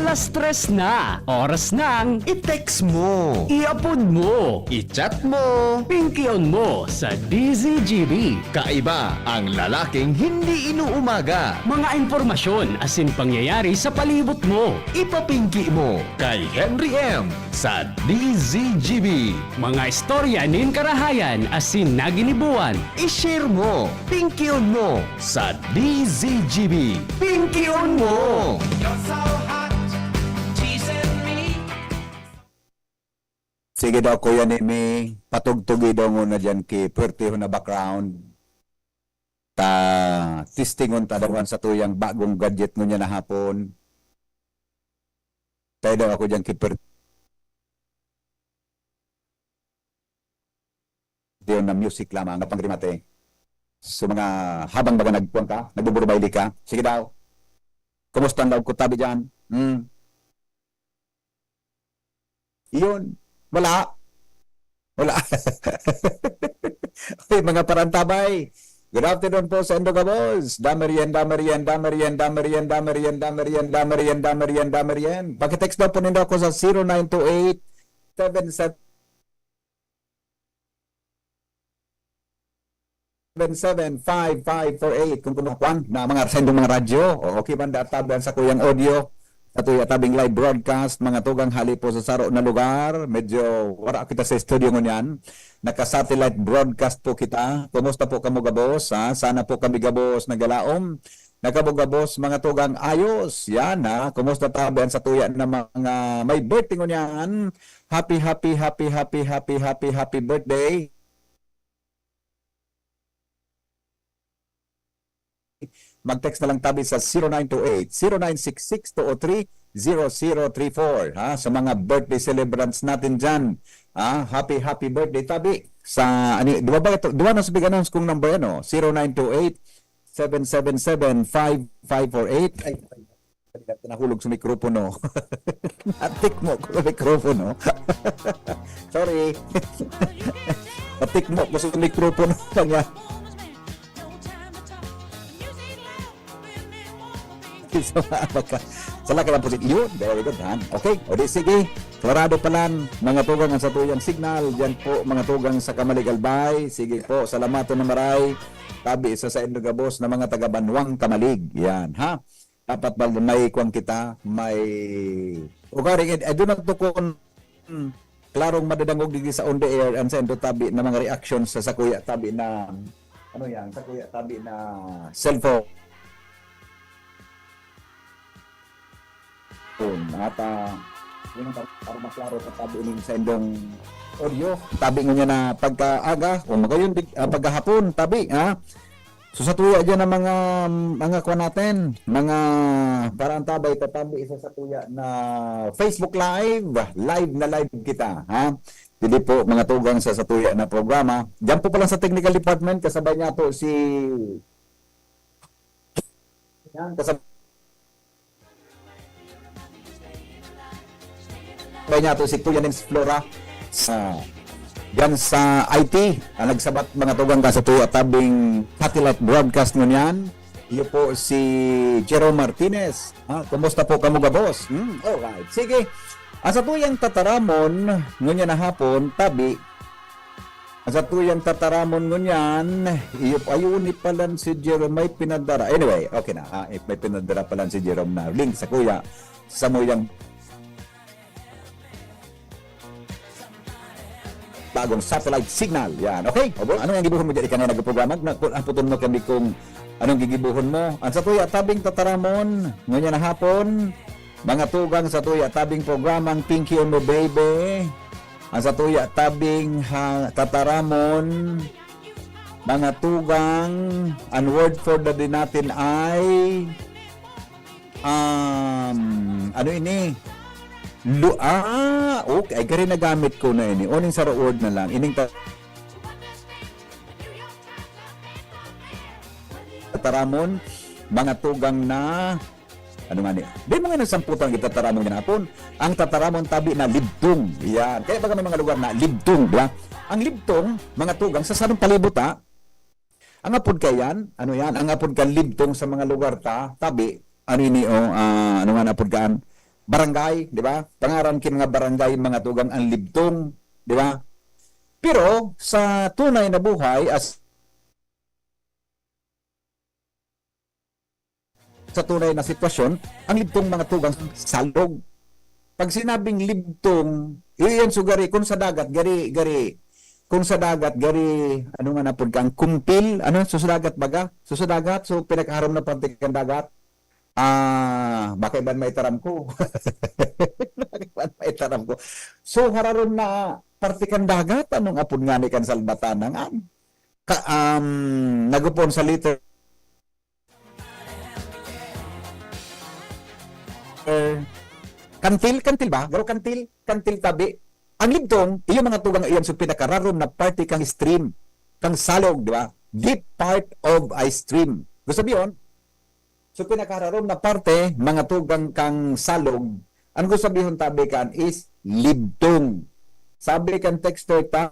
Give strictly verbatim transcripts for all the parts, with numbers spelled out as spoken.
Alas tres na, oras nang i-text mo, i-upload mo, i-chat mo, pingkion mo sa D Z G B. Kaiba ang lalaking hindi inuumaga. Mga impormasyon asin pangyayari sa palibot mo. Ipapingki mo kay Henry M sa D Z G B. Mga istorya nin karahayan asin naginibuan. I-share mo, pingkion mo sa D Z G B. Pingkion mo! You're so hot, teasing me. Sige daw, Kuya Nemi, patugtugi daw nguna diyan ki pwertehon na background. Ta testingon ta daw an satuyang bagong gadget ngunyan na hapon. Tayo daw ako diyan ki per- Diyon na music lamang na pangrimate. So, mga habang baga nagkuhan ka, nagbuburbayli ka, sige daw. Kumusta ang laog ko tabi diyan? Hmm. Iyon. Wala. Wala. Okay, mga parantabay. Good afternoon po sa Indo Gabos. Damerien, damerien, damerien, damerien, damerien, damerien, damerien, damerien, damerien. Pakitext daw po nindo ako sa zero nine two eight, seven seven seven seven five five four eight. Kung kumukuan na mga sa indong mga radyo, o okay man da tabi an sakuyang audio, satuya tabing live broadcast, mga tugang hali po sa saro na lugar. Medyo wala kita sa studio ngunyan. Naka-satellite broadcast po kita. Kumusta po kamo gabos, ha? Sana po kami gabos nagalaom. Nakabugabos, mga tugang ayos. Yan, ha? Kumusta tabi an satuya na mga may birthday ngunyan? Happy, happy, happy, happy, happy, happy, happy birthday. Mag-text na lang tabi sa zero nine two eight, zero nine six six, two oh three, zero zero three four, ha? Sa mga birthday celebrants natin dyan, ha? Happy, happy birthday tabi. Sa, ani, duwa ba ito? Duwa na sa big announce kong number, ano? Zero nine two eight, seven seven seven, five five four eight. Ay, ay, ay, nahulog sa mikropono. Natikmo ko sa mikropono. Sorry. Natikmo ko sa mikropono. Kanya. Sa mga pagka-, sa laki ng pusit. Yun, very good, ha? Okay, o di sige. Klarado pa lang, mga tugang ang satuyang signal. Diyan po, mga tugang sa Kamalig Albay. Sige po, salamaton na maray. Tabi sa saindo gabos na mga taga Banwang Kamalig. Yan, ha? Dapat ba may kwan kita, may ugaring, I do not to kun, hmm, klarong madadangog digdi sa on the air, an saindo tabi na mga reaction sa sakuya tabi na, ano yan, sakuya tabi na cellphone. At, ah, yun ang para, para maklaro sa tabi ning saindong audio. Tabi ngunyan na pagkaaga, o magayon, di, ah, pagkahapon, tabi, ha? So, satuya diyan ang mga, mga kuwan natin, mga paraantabay, tatambi sa satuya na Facebook Live, live na live kita, ha? Pwede po, mga tugang sa satuya na programa. Diyan po pala sa technical department, kasabay niya to si, yan, kasabay Sabay niya to si Kuya Nins Flora sa, diyan sa I T, ang nagsabat mga tugang ka sa tuya tabing satellite broadcast ngunyan. Iyo po si Jerome Martinez. Ha? Kumusta po kamo gabos? Hmm? Alright. Sige. Ang sa tuyang tataramon, ngunyan na hapon, tabi, ang sa tuyang tataramon ngunyan, iyo, ayun, ni palan si Jerome may pinadara. Anyway, okay na. Ha? May pinadara palan si Jerome na link sa kuya. Sa muyang bagong satellite signal. Yan. Okay? O, ano ang gibuhon mo dyan? Ika nga nagprograma? Na, kung aputon mo kami kung anong gigibuhon mo. Ang sa tuya tabing tataramon, ngunyan na hapon, mga tugang sa tuya tabing programang Pinky on Mo Baby. Ang sa tuya tabing ha, tataramon, mga tugang, ang word for the day natin ay, um, ano ini? Lu-, ah, okay. Ay, kari nagamit ko na ini. Uning sa word na lang. Ining ta-, taramon, mga tugang na, ano nga ni? Di mo nga nagsamputan ang gitataramon nga hapon. Ang tataramon tabi na libtong. Yan. Kaya baga may mga lugar na libtong, di ba? Ang libtong, mga tugang, sa sarong palibot, ha? Ang apod ka yan, ano yan? Ang apod ka libtong sa mga lugar ta, tabi, ano ini, oh, ah, ano nga na apod ka, barangay, di ba? Pangaran ki mga barangay, mga tugang ang libtong, di ba? Pero sa tunay na buhay, as sa tunay na sitwasyon, ang libtong, mga tugang, salog. Pag sinabing libtong, iyan so gari, kung sa dagat, gari, gari, kung sa dagat, gari, ano nga napod kang kumpil, ano, so sa dagat baga? So sa dagat, so pinakaharom na parte kan dagat, ah, baka iban maitaram ko. Baka iban maitaram ko. So, hararom na parte kan dagat, anong apod nga ni kan salbatan na nga? Ka, um, nagupon sa letter, eh, kantil, kantil ba? Garo kantil, kantil tabi. Ang libtong, iyo mga tugang iyan, so pinakararom na parte kang stream, kang salog, di ba? Deep part of a stream. Gusto sabihin, so pinakararom na parte, mga tugang kang salog, ang gusto sabihin tabi kan is libtong. Sabi kan texter ta,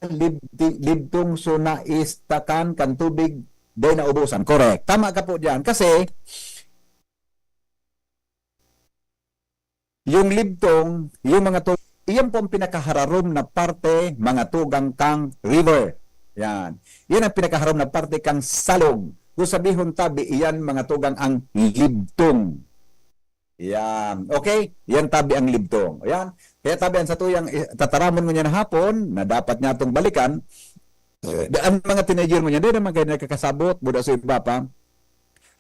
lib-, libtong so naistakan kan tubig, dai naubusan. Correct. Tama ka po diyan. Kasi, yung libtong, yung mga to, iyan po ang pinakahararom na parte, mga tugang kang river. Yan. Yan ang pinakaharom na parte kang salog. Kung sabihon tabi, iyan mga tugang ang libtong. Yan. Okay? Yan tabi ang libtong. Yan. Kaya tabi ang satuyang i-, tataramon ngunyan na hapon na dapat niya itong balikan. Eh, ang mga teenager ngunyan, di naman kayo nakakasabot, buda sa iba pa.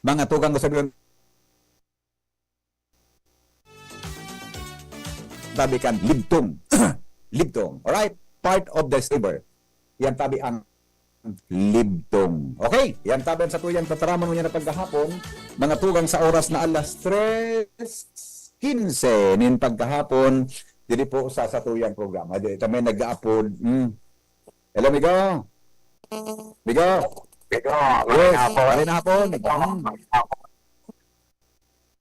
Mga tugang ko sabihin, tabi kan libtong. Libtong. Alright? Part of the river. Yan tabi ang libtong. Okay, yan tabi ang satuyang tataramon ngunyan na paggahapon. Mga tugang sa oras na alas tres quince nin paggahapon, diri po sa satuyang programa. Di, ito may nag-upload. Mm. Hello, Migo. Migo. Migo, yes, maray na hapon. Maray na hapon. Mm.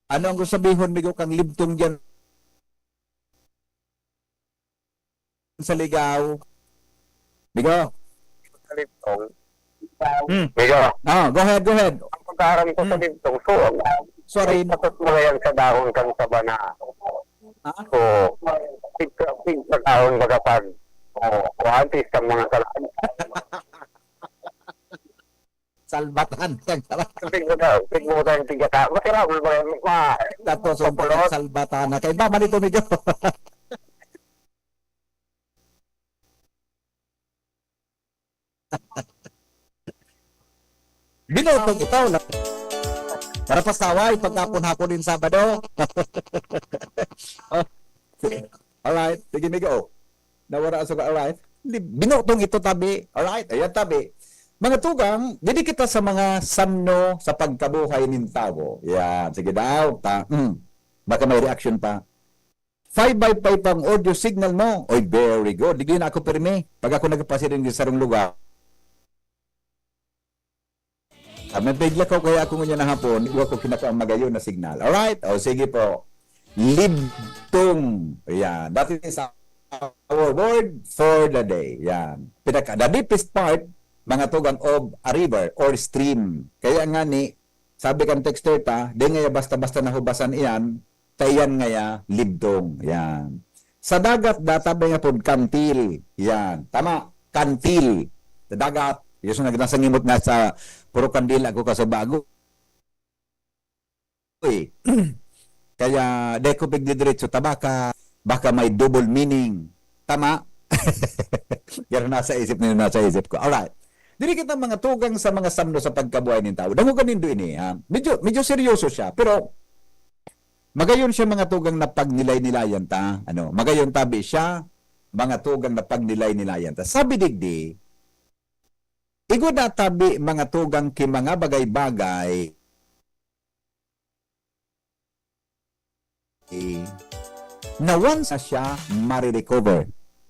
Ano ang gusto sabihon, Migo, kang libtong diyan sa Ligao? Migo. Sa libtong. Hmm. Migo. Ah, go ahead, go ahead. Ang pagkaaram ko sa Hmm. libtong, so, ang Sorry. Tapos mo yan sa dahon kang sabana. Ha? So, pig-, pigkakaon baga pag, oh, kuhaan, tis kang mga salamat. Salbatan. Pig mo daw, pig mo daw yung pigkaka-, masarap mo ba yan? Ma-, Tato, so, mapulot. Salbatan na. Kaya ba, manito, Migo? Binotong ito na para pasaway pagkapon hapon din Sabado. Oh, sige. Alright. Sige, Migo. Nawara sa ka, alright. Di, binotong ito, tabi. Alright. Ayan, tabi. Mga tugang, didi kita sa mga samno sa pagkabuhay nin tawo. Yan. Sige daw. Ta, mm. Baka may reaction pa. Five by five ang audio signal mo. Oy, very good. Digdi na ako pirmi. Pag ako nagpasiring sa sarong lugar, ah, may bigla ko, kaya ako ngunyan na hapon, iwa ko kinakaang magayon na signal. Alright? O, sige po. Libtong. Ayan. That is our word for the day. Yan. Pinaka, the deepest part, mga tugang, of a river or stream. Kaya nga ni, sabi kan texter ta, di nga basta-basta nahubasan iyan, ta iyan ngaya libdong. Yan. Sa dagat, data ba nga pod kantil? Yan. Tama. Kantil. Sa dagat. Yung sa nag-, nasa ngimot nga sa puro kandila ko kasubago. Uy. Kaya, di ko pigdidiretso, ta baka, baka may double meaning. Tama? Pero nasa isip nila, nasa isip ko. Alright. Diri kita mga tugang sa mga samno sa pagkabuhay nin tawo. Dangoga nindo ini, ha? Medyo, medyo seryoso siya, pero magayon siya mga tugang na pagnilay-nilayan ta. Ano, magayon tabi siya, mga tugang na pagnilay-nilayan ta. Sabi digdi, igwa na tabi mga tugang ki mga bagay-bagay na once na siya marirecover.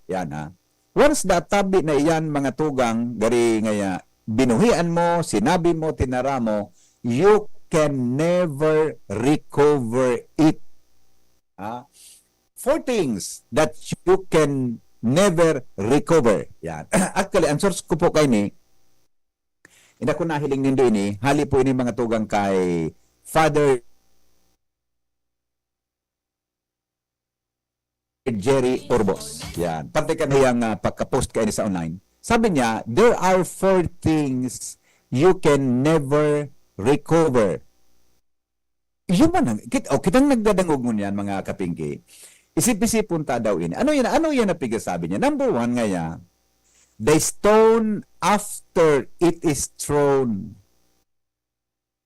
Yan, ha. Once na tabi na iyan, mga tugang, gari ngaya, binuhian mo, sinabi mo, tinara mo, you can never recover it. Ha? Four things that you can never recover. Yan. Actually, ang source ko po kay ni, Inda ko nahiling nindo ini, hali po ini mga tugang kay Father Jerry Urbos. Yan. Pati kan iyang, ah, pagka-post kaini sa online. Sabi niya, "There are four things you can never recover." Yun man ang, kit-, oh, kitang nagdadangog ngunyan, mga kapingki. Isip-isipon ta daw ini. Ano yan? Ano yan ang pigsasabi niya? Number one nga ya, "The stone after it is thrown."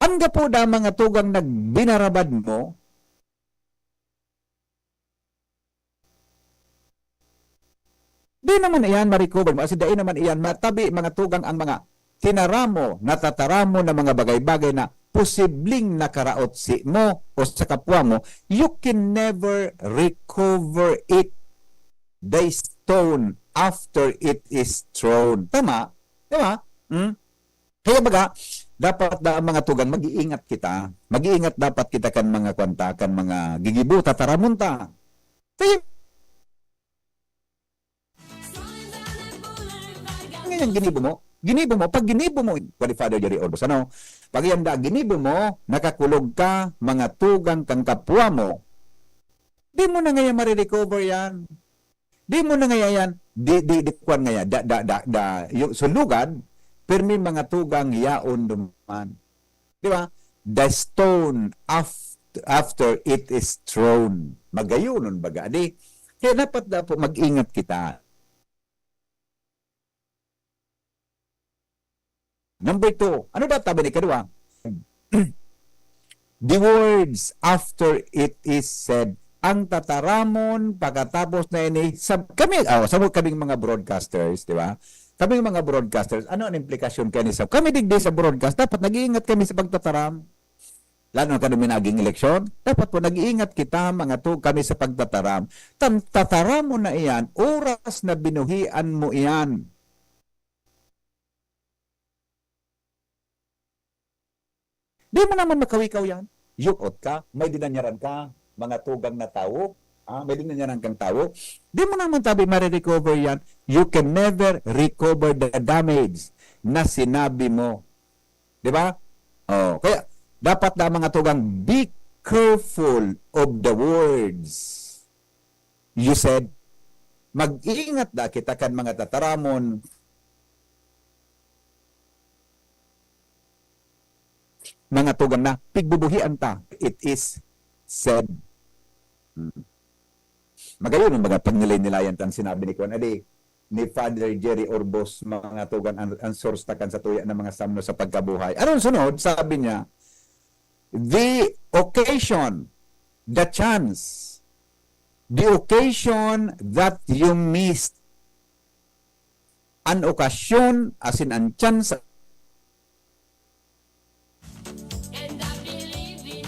An gapo da mga tugang nagbinarabad mo, di naman iyan ma-recover mo, as in, dai naman iyan matabi, mga tugang, ang mga tinaramo, natataramo na mga bagay-bagay na posibleng nakaraot si mo o sa kapwa mo, you can never recover it. The stone after it is thrown. Tama? Di ba? Hmm? Kaya baga, dapat da, mga tugang, mag-iingat kita. Mag-iingat dapat kita kan mga kwanta, kan mga gigibo, tataramon ta. Kaya, ngayon, ginibo mo, ginibo mo, pag ginibo mo, pwede Father Jerry Orbos, ano? Pag yan da, ginibo mo, nakakulog ka, mga tugang kang kapwa mo, di mo na ngayon marirecover yan. Di mo na ngayon yan, di, di, di, kwan ngayon, da, da, da, da, yung sulugad, pirmi mga tugang yaon duman. Di ba? The stone af-, after it is thrown. Magayonon baga, di? Kaya dapat, dapat mag-ingat kita. Number two, ano daw tabi ni kadua? The words after it is said. Ang tataramon pagkatapos na ini, sa, kami, oh, sa kaming mga broadcasters, di ba? Kaming mga broadcasters, ano ang implikasyon kani sa, kami digdi sa broadcast, dapat nag-iingat kami sa pagtataram. Lalo na kami naging eleksyon, dapat po nag-iingat kita, mga tu-, kami sa pagtataram. Tan-, tataramon na iyan, oras na binuhian mo iyan. Di mo naman makawikaw yan. Yukot ka, may dinanyaran ka, mga tugang na tawo, ah, may dinanyaran kang tawo. Di mo naman tabi marirecover yan. You can never recover the damage na sinabi mo. Di ba? Oh, kaya dapat na, mga tugang, be careful of the words you said. Mag-ingat da kita kan mga tataramon, mga tugang, na pigbubuhian ta. It is said. Hmm. Magayon ang mga pagnilay-nilayan tan sinabi ni Kuan. Adi, ni Father Jerry Orbos, mga tugang, ang, ang source takan sa tuya ng mga samno sa pagkabuhay. Anong sunod? Sabi niya, the occasion, the chance, the occasion that you missed. An okasyon, asin an chance.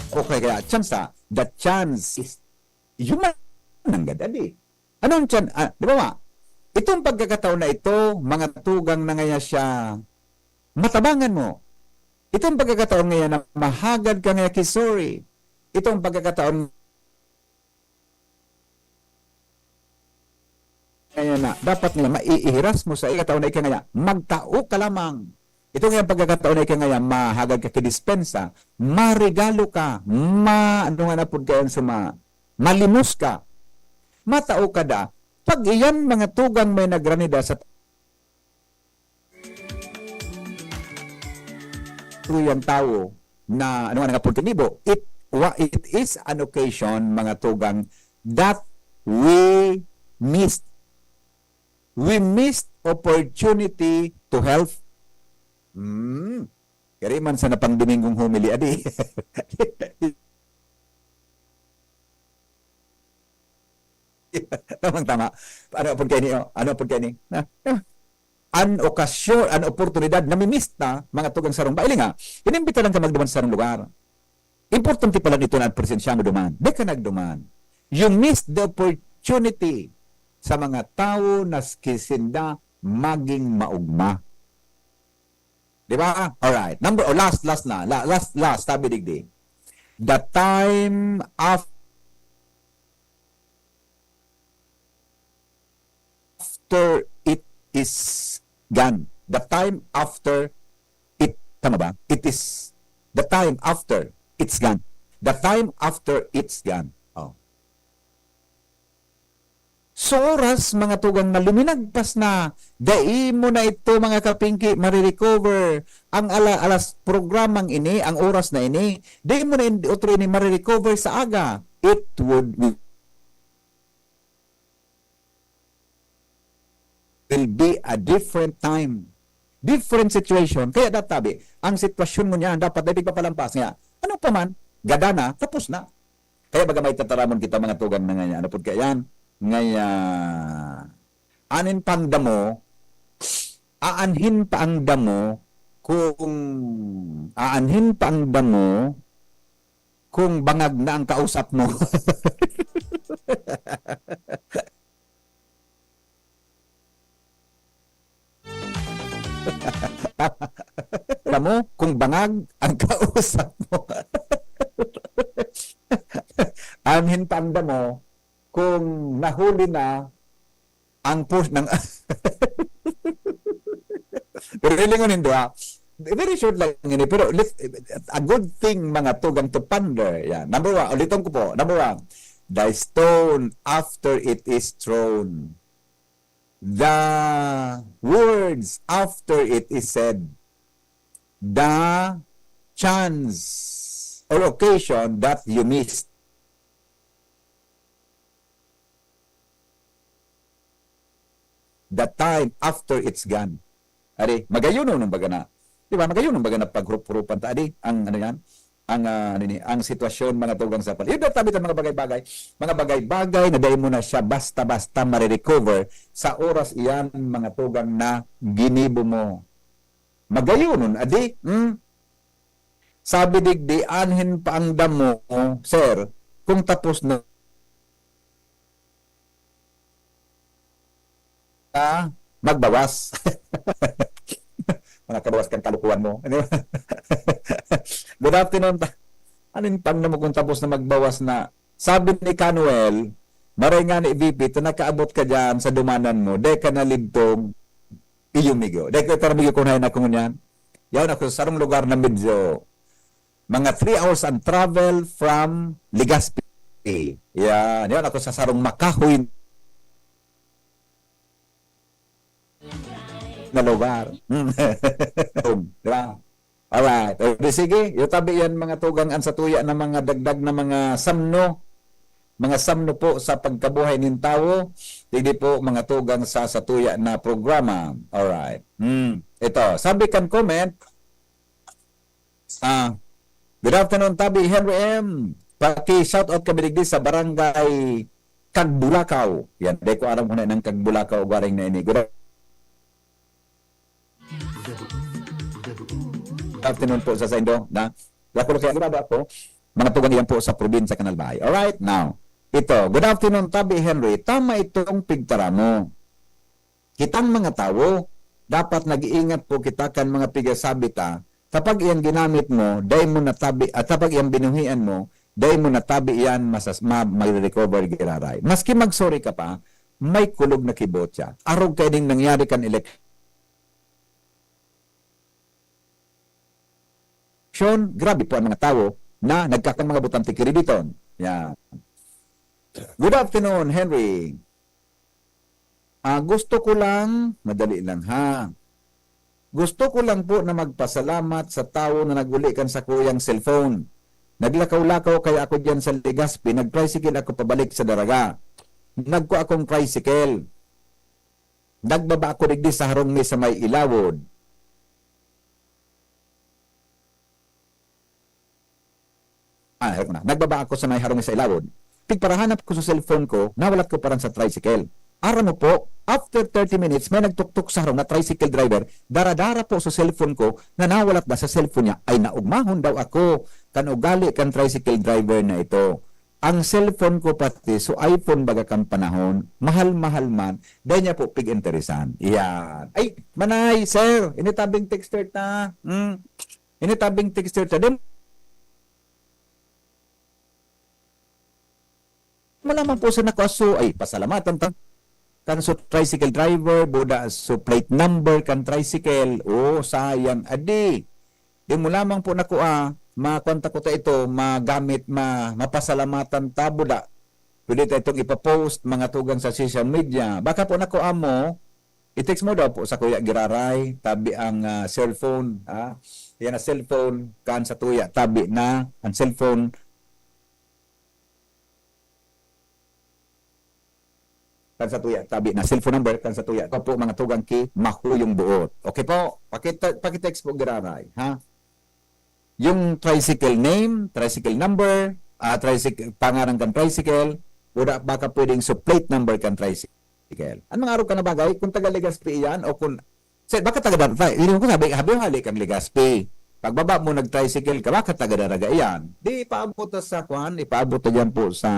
Okay, kaya chance, the chance is human nanggad, adi. Anong chan-, ah, di ba, ma? Itong pagkakataon na ito, mga tugang na ngaya siya, matabangan mo. Itong pagkakataon ngaya na mahagad ka ngaya ki sorry. Itong pagkakataon ngaya na dapat nga maiihiras mo sa ikataon na ika ngaya, magtao ka lamang. Itong ngayang pagkakataon na ika ngaya, mahagad ka ki dispensa, marigalo ka, ma-, ano nga na pud kayan sa ma-, malimos ka. Matao ka da, pag iyan mga tugang may nagranida sa tuyang tawo na, ano nga nga pud kanibo, it, wa-, it is an occasion, mga tugang, that we missed. We missed opportunity to help. Hmm. Kaya man sa napang Domingong homily, adi. Tamang-tama. Ano pud kaini, oh? Ano pud kaini? Na, ah, an okasyon, an oportunidad, nami-miss ta, mga tugang sarong baile nga, inimbita lang ka magduman sa sarong lugar. Importante pala nito na ang presensya mo duman. Di ka nagduman. You missed the opportunity sa mga tawo na ski-, sinda maging maugma. Di ba? Alright. Number, oh, last, last na. La-, last, last, sabi digdi. The time of-, after it is gone. The time after it, tama ba? It is the time after it's gone. The time after it's gone. Oh. Sa oras, mga tugang, na luminagpas na, dai mo na ito, mga kapingki, marirecover. Ang ala-, alas programang ini, ang oras na ini, dai mo na in-, otro ini marirecover sa aga. It would will be a different time, different situation. Kaya databi, ang sitwasyon mo niyan, dapat dai pigpapalampas niya. Ano pa man, gada na, tapos na. Kaya baga may tataramon kita, mga tugang, na ngaya, ano pud kaya yan? Ngaya, anin pang damo, aanhin pa ang damo, kung aanhin pa ang damo, kung bangag na ang kausap mo. Alam mo, kung bangag ang kausap mo, aanhin pa ang damo, kung nahuli na ang post ng... Pero hilingon nindo, ha? Very short lang ini, pero lit-, a good thing, mga tugang, to ponder. Yan. Number one, ulitin ko po. Number one, the stone after it is thrown. The words after it is said. The chance or occasion that you missed. The time after it's gone. Ari, magayon nun baga na. Di ba? Magayon nun baga na paghurup-hurupan ta, ari, ang ano yan? Ang, ah, ano ni, ang sitwasyon, mga tugang, sa pal-, yun, tabi ta mga bagay-bagay. Mga bagay-bagay na dahil mo na siya basta-basta marirecover sa oras iyan, mga tugang, na ginibo mo. Magayon nun, adi? Hmm? Sabi digdi, anhin pa ang damo, sir, kung tapos na ka magbawas. Mga kabawas kan kalukuhan mo. Ano yun? Good afternoon. Ta-, ano yung pang mo kung tapos na magbawas na? Sabi ni Canuel, maray nga ni V P, ta nakaabot ka dyan sa dumanan mo, de ka na libtong iyumigo. De ka taramigo kung hayan ako ngunyan. Yaon ako sa sarong lugar na medyo mga three hours ang travel from Legazpi. Yan. Yaon ako sa sarong makahoy na lugar. Di ba? Alright. O, di sige. Yung tabi yan, mga tugang, ang satuya na mga dagdag na mga samno. Mga samno po sa pagkabuhay nin tawo. Digdi po, mga tugang, sa satuya na programa. Alright. Hmm. Ito. Sabi kan comment, ah, "Good afternoon, Tabi Henry M. Paki-shoutout kami digdi sa Barangay Kagbulakaw." Yan, di ko aram kung ano ng Kagbulakaw, garing na ini. Good afternoon po sa saindo, na. Wala ko kaya graba po. Mga tugang iyan po sa probinsya kan Albay. Alright, now. Ito, good afternoon, Tabi Henry. Tama itong pigtara mo. Kitang mga tawo, dapat nag-iingat po kita kan mga pigasabi ta. Kapag iyan ginamit mo, dai mo natabi, at kapag iyan binuhian mo, dai mo natabi iyan, masas-, ma-, magre-recover giraray. Maski mag-sorry ka pa, may kulog na kibot siya. Arog kay ding nangyari kan eleksyon, grabe po ang mga tawo na nagkakang mga butante kiribiton. Yan. Good afternoon, Henry. Ah, gusto ko lang, madali lang ha. Gusto ko lang po na magpasalamat sa tawo na nag-uli kan sakuyang cellphone. Naglakaw-lakaw kaya ako diyan sa Legazpi, nag-tricycle ako pabalik sa Daraga. Nagkua akong tricycle. Nagbaba ako digdi sa harong mi sa may Ilawod. Ah, harap ko na. Nagbaba ako sa may harong sa Ilawod. Pigparahanap ko sa cellphone ko, nawalat ko paran sa tricycle. Aram mo po, after thirty minutes, may nagtuktok sa harong na tricycle driver, dara-dara po sa cellphone ko na nawalat na sa cellphone niya. Ay, naugmahon daw ako kan ugali kan tricycle driver na ito. Ang cellphone ko pati, so iPhone baga kan panahon, mahal-mahal man, dai niya po pig-interesan. Iyan. Ay, manay, sir, ini tabing texter ta. Hmm. Ini tabing texter ta. Di mo lamang po sa nako aso, ay, pasalamatan ta. Kan so tricycle driver, buda so plate number kan tricycle, oh, sayang, adi. Di mo lamang po nako, ah, makuan ta ko ta ito, magamit, ma-, mapasalamatan ta, buda. Pwede ta itong ipa-post, mga tugang, sa social media. Baka po nakuha mo, i-text mo daw po sa Kuya Giraray, tabi ang, ah, cellphone, ha? Yan ang cellphone, kan satuya, tabi na ang cellphone. Kan satuya, tabi na cellphone number, kan satuya. Ito po, mga tugang, ki mahuyong buot. Okay po? Pakita, pakitext po, Giraray, ha? Yung tricycle name, tricycle number, ah, tricycle, pangaran kan tricycle, o da, baka pwedeng so plate number kan tricycle. An mga arog ka na bagay, kung taga Legazpi iyan o kung, sa, baka taga Dar-, ta-, yun ko sabi, habi hali kang Legazpi. Pagbaba mo nag-tricycle ka, baka taga Daraga iyan. Di, ipaabot ta sa kwan, ipaabot ta dyan po sa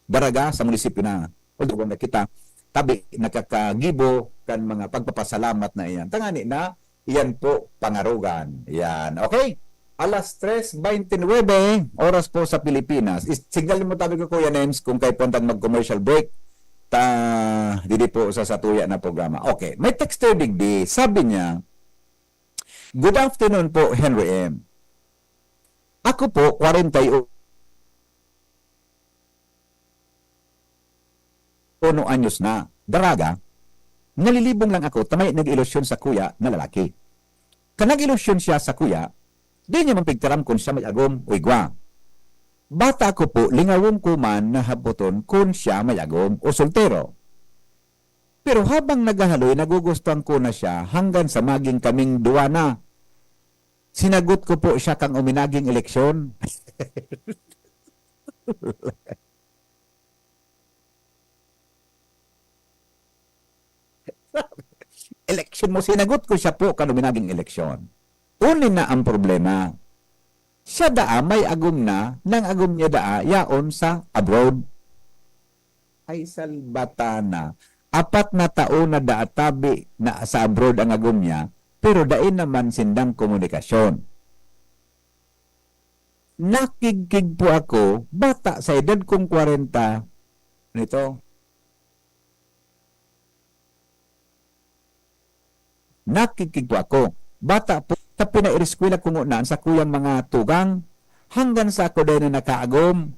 Daraga, sa munisipyo na. Although, wala kita, tabi, nakakagibo kan mga pagpapasalamat na iyan. Tangani na, iyan po, pangarogan. Yan. Okay? Alas tres veintinuebe, oras po sa Pilipinas. Is-, signal mo tabi ko, Kuya Nems, kung kayo puntang mag-commercial break. Ta, didi po sa satuya na programa. Okay. May texter digdi. Sabi niya, "Good afternoon po, Henry M. Ako po, kwarenta y uno anyos na, Daraga, nalilibong lang ako ta may nag-ilusyon sakuya na lalaki. Kan nag-ilusyon siya sakuya, di niya man pigtaram kun siya may agom o igwa. Bata ako po, lingawon ko man na hapoton kun siya may agom o soltero. Pero habang naghahaloy, nagugustuhan ko na siya hanggang sa maging kaming duwa na. Sinagot ko po siya kan uminaging eleksyon." Eleksyon mo, sinagot ko siya po kan uminaging eleksyon. Uni na ang problema. Siya daa may agom na, nang agom niya daa yaon sa abroad. Ay, salbatana. Apat na taon na daa tabi na sa abroad ang agom niya, pero dai naman sindang komunikasyon. Nakigkig po ako, bata sa edad kong kwarenta, nito. Nakigkig po ako, bata po, ta pinaireskwela ko ngona an sakuyang mga tugang, hanggang sa ako dai na nakaagom.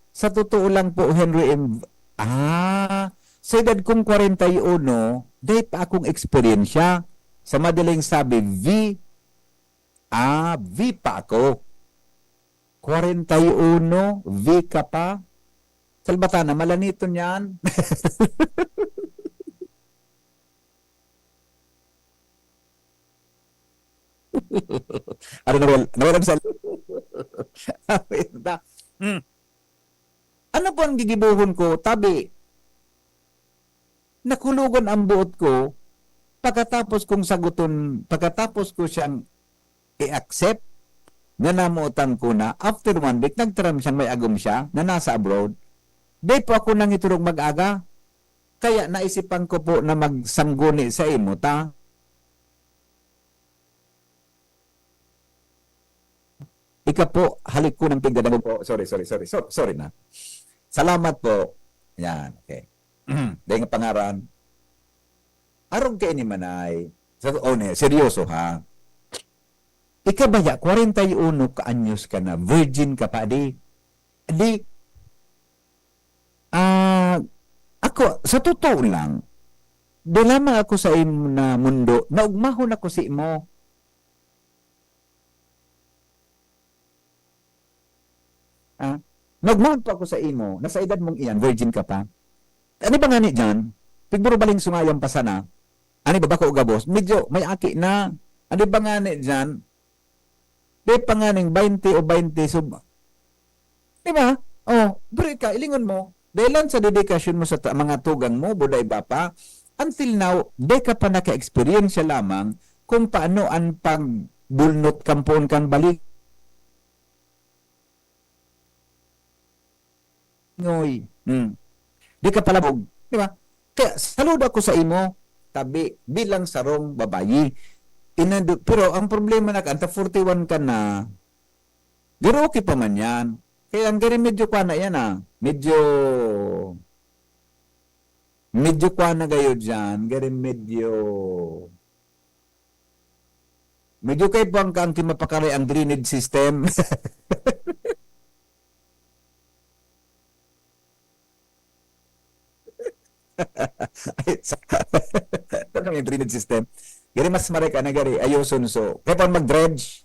Sa totoo lang po, Henry M, ah, sa edad kong kwarenta y uno, dai pa akong eksperyensya. Sa madaling sabi, V, ah, V pa ako. Kwarenta y uno, V ka pa. Salbatana, malaniton yan. Ano, nawal-, nawala na sa Sabi na, hmm. Ano po ang gigibohon ko? Tabi, nakulogan ang buot ko pagkatapos kong saguton, pagkatapos ko siyang i-accept na namotan ko na, after one week, nagtaram siyang may agom siya na nasa abroad. Di po ako nangiturog mag-aga. Kaya naisipan ko po na magsangguni sa imo ta. Ika po, halik ko ng pigdadangog po. Sorry, sorry, sorry. So, sorry na. Salamat po. Yan, okay. Dahil nga pangaran, arog kaini manay. Sa, oh, ne, seryoso ha. Ika baya, kwarenta y uno ka anyos ka na, virgin ka pa, di? Di, ah, ako, sa totoo lang, di lamang ako sa imo na mundo, naugmahon ako sa imo. Ah, nagmahal pa ako sa imo, na sa edad mong iyan, virgin ka pa. Ano ba nga ni dyan? Pigburubaling sungayan pa sana. Ano ba, bako gabos? Medyo may aki na. Ano ba nga ni dyan? Di pa nga ning baynte o baynte, so, di ba? Oh, pero ika, ilingon mo, dahilan sa dedikasyon mo sa ta-, mga tugang mo, buda iba pa, until now, di ka pa naka-eksperyensya lamang kung paano ang pagbulnot kampoon kan balik. Ngoy. Hmm. Di ka palabog, di ba? Kaya saludo ako sa imo, tabi, bilang sarong babayi. Inado-, pero ang problema na ka, anta forty-one ka na, pero okay pa man yan. Kaya ang gari medyo kwa na yan ah. Medyo, medyo kwa na gayo dyan. Gari medyo Medyo kaipuhan ka ang kimapakari ang drainage system. Ay, sa-, ano yung drainage system? Gari mas maray ka na gari, ayoson so. Kaya pa mag-dredge.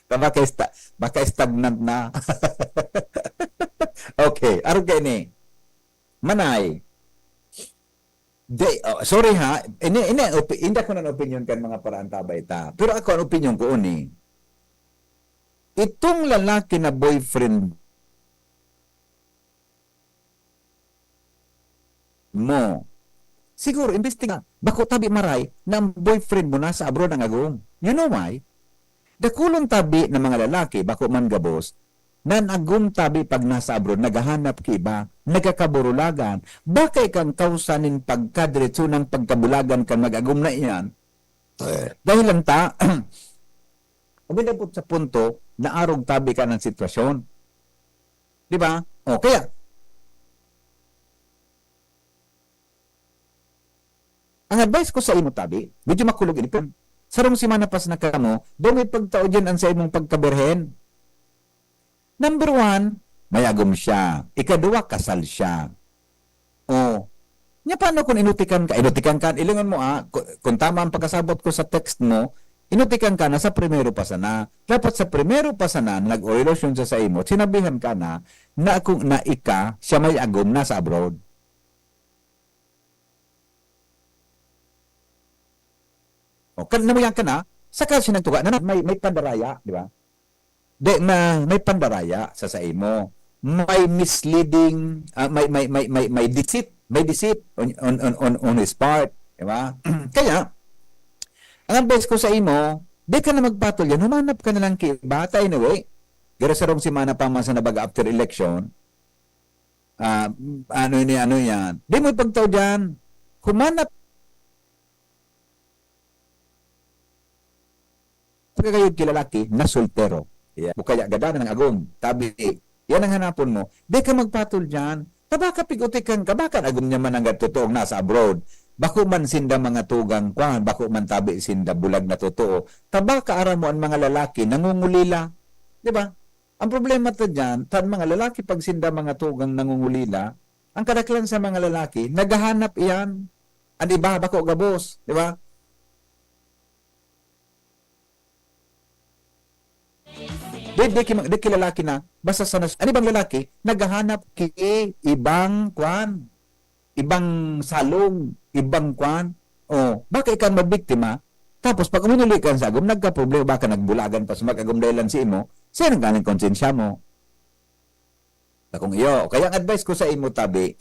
Ka baka esta-, baka stagnant na. Okay, arog kayo ni. Manay. Di, oh, sorry ha, ini, ini, opi-, hindi ako ng opinion kan mga paraantabay ta. Pero ako, ang opinion ko, uni. Itong lalaki na boyfriend mo, siguro, imbestiga, bako tabi maray na ang boyfriend mo nasa abroad ang agom. You know why? Dakulon tabi na mga lalaki, bako man gabos, nan agom tabi pag nasa abroad, naghahanap ki iba, nagkakaburulagan. Baka ikang kausa nin pagkadiretso ng pagkabulagan kan mag-agom na iyan. Dahil lang ta, umidabot sa punto na arog tabi ka ng sitwasyon. Di ba? O, kaya, ang advice ko sa imo, tabi, medyo makulog ini, pero sarong semana pas na kamo, daw may pagtao dyan ang sa imong pagkabirhen. Number one, mayagom siya. Ikaduwa, kasal siya. O, nya paano kung inutikan ka? Inutikan ka, ilingon mo, ah, ku-, kung tama ang pagkasabot ko sa text mo, inutikan ka na sa primero pa sana. Dapat sa primero pa sana, nag-o relasyon siya sa imo, sinabihan ka na, na kung na ika, siya may agom na sa abroad. O, kan namuyan ka na, saka siya nagtuga na may, may pandaraya, di ba? Di, ma-, may pandaraya sa, sa imo. May misleading, ah, may, may, may, may, may deceit, may deceit on, on, on, on, on his part, di ba? Kaya, ang advice ko sa imo, di ka na magpatol yan, humanap ka na lang ki iba. Ta anyway, gara sarong semana pa man sa nabaga after election, ah, ano ini, ano yan. Di mo ipagtao dyan. Humanap pagkagayod ki lalaki na soltero. Yeah. O kaya gadanan ng agom. Tabi, yan ang hanapon mo. Di ka magpatol dyan. Tabaka pig-utikan ka, baka agom niya man ang totoong nasa abroad. Bako man sinda mga tugang kwan, bako man tabi sinda bulag na totoo. Tabaka aram mo ang mga lalaki, nangungulila. Di ba? Ang problema ta dyan, tan mga lalaki pag sinda mga tugang nangungulila, ang kadaklan sa mga lalaki, naghahanap iyan. An iba, bako gabos, di ba? Di, di, ki-, di ki lalaki na, basta sa nas-, an ibang lalaki, naghahanap ki ibang kwan, ibang salog, ibang kwan. O, baka ikaw mabiktima, tapos pag uminuli ka sa agom, nagkaproblema, baka nagbulagan pa sa mag-agom dahilan si imo, siya nang galing konsensya mo. Takong iyo, kaya ang advice ko sa imo, tabi,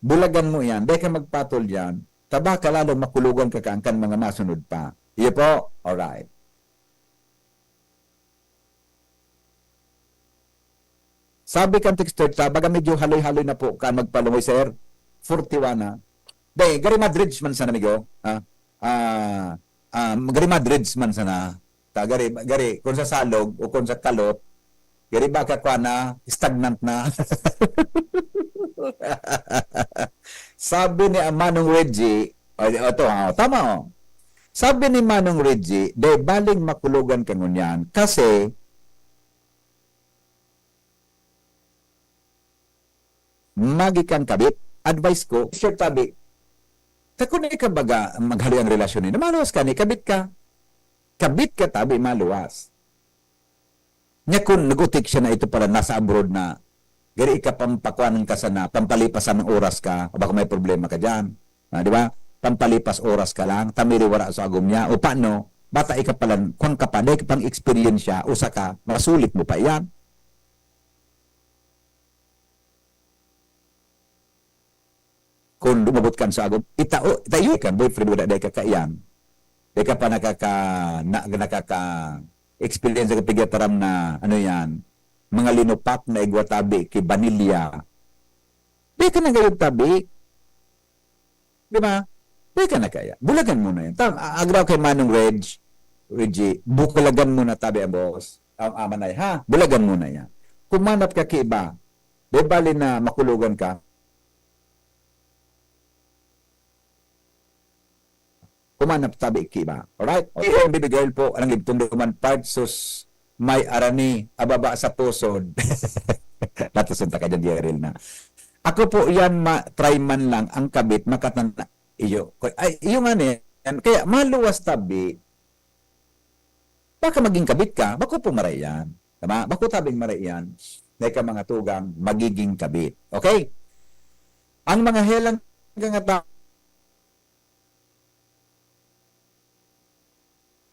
bulagan mo yan, di ka magpatol yan, tabaka lalong makulogan ka kaangkan mga masunod pa. Iyo po, alright. Sabi kan texter ta, baga medyo haloy-haloy na po kan magpalungoy, sir. Forty-one na. Dai, gari Madrid man sana, amigo. Ah, ah, ah, gari Madrid man sana. Ta, gari, gari, kung sa salog o kung sa kalot, gari baka kwa na, stagnant na. Sabi ni Manong Reggie, o, ito, ah, tama, oh. Sabi ni Manong Reggie, "Dai baling makulogan ka ngunyan kasi magi kang kabit." Advice ko, sure tabi, ta kun ika baga maghaloy ang relasyon ni, maluwas ka ni, kabit ka. Kabit ka tabi, maluwas. Nya kun nag-utik siya na ito pala, nasa abroad na, gari ika pampakuanan ka sana, pampalipasan ng oras ka, o baka may problema ka dyan. Ah, di ba? Pampalipas oras ka lang, ta miri wara sa agom niya. O paano? Bata ika pala, kwan ka pa, dai ka pang eksperyensya, usa ka, masulit mo pa iyan. Kung lumabot kan sa agom, itao, itayo kan boyfriend, wala dai ka kaiyan. Dai ka pa nakaka-, na-, nakaka-experience ka pigataram na, ano yan, mga linupak na igwa tabi ki banilya. Dai ka na gayod tabi. Di ba? Dai ka na kaya. Bulagan mo na yan. Tam-, a-, agraw kay Manong Reg, Reggie, bukulagan mo na tabi ang boss. Ang amanay, ha? Bulagan mo na yan. Kumanap ka ki iba. Di bali na makulogan ka. Kuman na tabi ki ba? Alright? Okay, baby girl po, ang libtong duman part sus may arani, ababa sa pusod. Natusunta ka dyan, Jeril na. Ako po yan, ma-, try man lang ang kabit, makatan-, iyo. Ay, iyo nga ni, kaya maluwas tabi, baka maging kabit ka, bako po maray yan. Tama? Bako tabing maray yan, na ika mga tugang magiging kabit. Okay? Ang mga helang kangata-,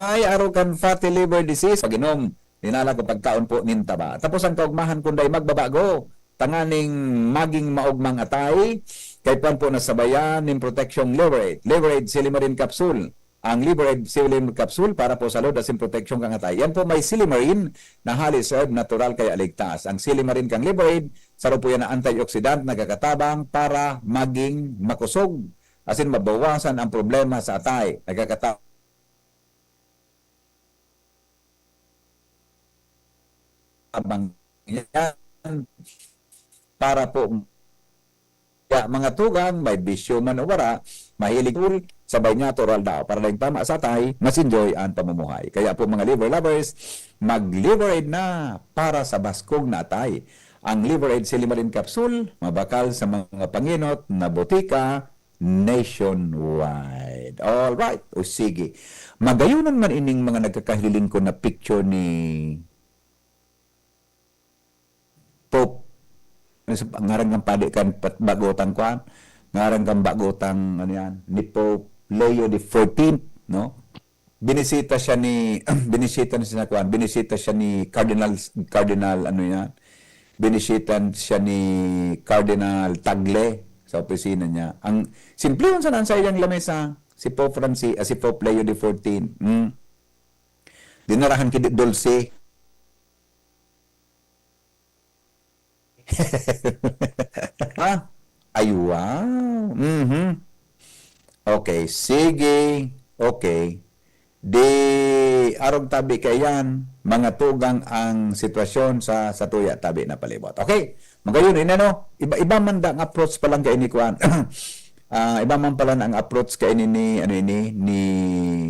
ay arog kan fatty liver disease, pag-inom, dinala ko pagkaon po nin taba. Tapos ang kaugmahan kunday magbabago, tanganing maging maugmang atay, kay puan po nasabayan nin proteksyong Liver Aid. Liver Aid Silimarin Capsule. Ang Liver Aid Silimarin Capsule para po sa load asin proteksyon kan atay. Yan po may silimarin na halis herb natural kaya ligtas. Ang silimarin kang Liver Aid, saro po yan na antioxidant nagkakatabang para maging makusog. Asin mabawasan ang problema sa atay. Nagkakatabang yan para po kaya mga tugang, may bisyo man o wala, mahilig pool, sabay niya natural daw. Para lang tama sa atay, mas enjoy ang pamumuhay. Kaya po mga liver lovers, mag-Liver Aid na para sa baskog na atay. Ang Liver Aid Silimarin Capsule, mabakal sa mga panginot na botika nationwide. Alright, o sige. Magayonan man ining mga nagkakahiling ko na picture ni Pope, ano sa, ngaran kan padi kan pat-, bagotang kwan? Ngaran kan bagotang, ano yan, ni Pope Leo the fourteenth, no? Binisita siya ni, binisita na siya kwan, binisita siya ni Cardinal, Cardinal, ano yan? Binisita siya ni Cardinal Tagle sa opisina niya. Ang simplehon sana ang saiyang lamesa, si Pope Francis, ah, si Pope Leo the fourteenth. Hmm. Dinarahan ki dulce. Ha? Ay, wow. Mhm. Okay, sige. Okay. Di arog tabi kaiyan, mga tugang ang sitwasyon sa, sa tuya tabi na palibot. Okay, magayon, inano, iba, iba man da ang approach pa lang kaini, kuan. Ah, iba man pala na ang approach kaini ni, ano ini, ni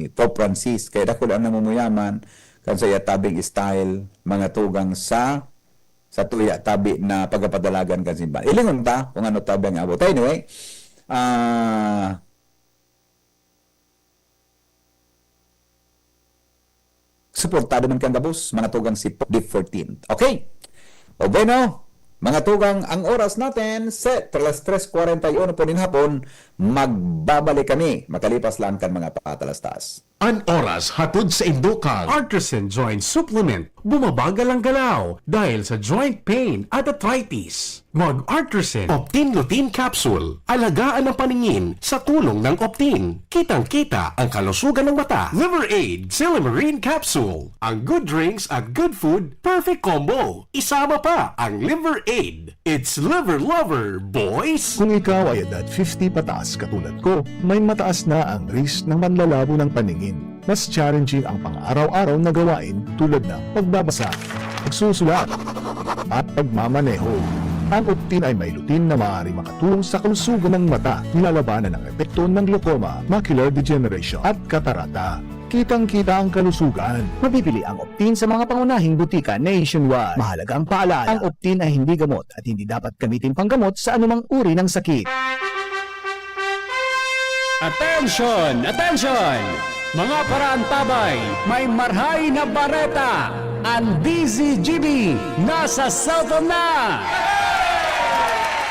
Pope Francis. Kaya dakul ang namumuyaman kan sa iya tabing style, mga tugang sa, sa tuya tabi na pagapadalagan kan simbahan. Ilingon ta kung ano tabi ang abot. Anyway, ah, suportado man kan gabos, mga tugang si Pope the fourteenth. Okay? O bueno, mga tugang, ang oras natin, set, alas tres kwarenta y uno po nin hapon, magbabalik kami makalipas lang kan mga patalastas. An oras hatod sa indo kan Artisan Joint Supplement. Bumabagal ang galaw dahil sa joint pain at arthritis. Mag Artisan Optin Lutein Capsule. Alagaan ang paningin sa tulong ng Optin. Kitang-kita ang kalusugan ng mata. Liver Aid Silimarin Capsule. Ang good drinks at good food, perfect combo. Isama pa ang Liver Aid. It's Liver Lover, boys! Kung ikaw ay edad fifty pataas katulad ko, may mataas na ang risk ng manlalabo ng paningin. Mas challenging ang pang-araw-araw na gawain tulad ng pagbabasa, pagsusulat, at pagmamaneho. Ang Optin ay may lutein na maaaring makatulong sa kalusugan ng mata, nilalabanan ang epekto ng glaucoma, macular degeneration, at katarata. Kitang-kita ang kalusugan. Mabibili ang Optin sa mga pangunahing butika nationwide. Mahalagang paalala, ang Optin ay hindi gamot at hindi dapat gamitin panggamot sa anumang uri ng sakit. Attention! Attention! Mga paraantabay, may marhay na bareta! Ang D Z G B nasa cellphone na!